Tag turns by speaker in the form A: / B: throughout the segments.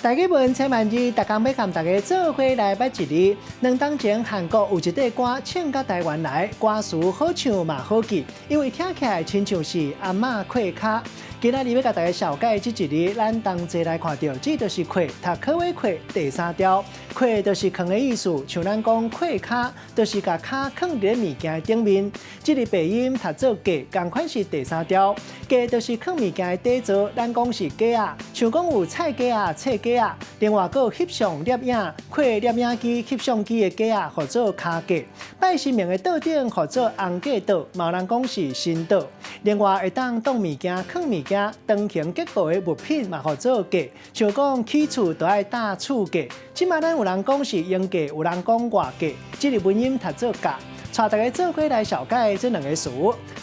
A: 大家問千萬字，逐工欲共大家做伙來捌一字。2冬前，韓國有一塊歌唱到台灣來，歌詞好唱嘛好記，因為聽起來親像是阿嬤趿跤。今仔日欲共大家紹介這一字，咱同齊來看著，這就是趿，讀可話趿第三調，趿就是囥的意思，像咱講趿跤，就是共跤囥佇咧物件的頂面。這个白音讀做架，仝款是第三調，架就是囥物件的底座，咱講是架仔，像講有菜架仔、冊架仔。另外，閣有翕相攝影、開攝影機、翕相機的架仔，號做跤架。拜神明的桌頂號做紅架桌，嘛有人講是神桌。另外，會當擋物件、囥物件、長形結構的物品嘛，號做架。像講起厝都愛搭厝架。這馬咱有人講是鷹架，有人講外架。這个文音讀做架。帶大家做伙來紹介這兩个詞，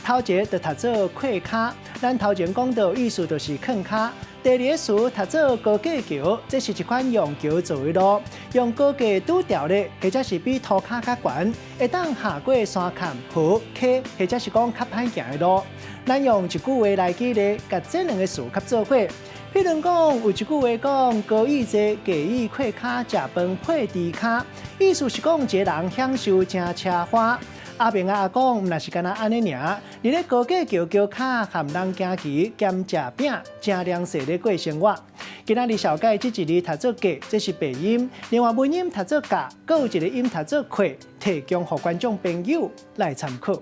A: 頭一个就讀做趿跤，咱頭前講著意思就是囥跤。第二个詞讀做高架橋，這是一款用橋做的路，用高架拄著咧，或者是比塗跤較懸，會當下過山崁、河、溪，或者是講較歹行的路。咱用一句話來舉例，共這兩个詞合做伙。譬如講，有一句話講高椅坐，低椅趿跤，食飯配豬跤，意思是講一个人享受誠奢華。阿明阿公毋若是干焦按呢爾，佇咧高架橋橋跤含人行棋兼食餅，誠涼快咧過生活。今仔日紹介這一字讀做架，這是白音；另外文音讀做架，閣有一个音讀做趿，提供予觀眾朋友來參考。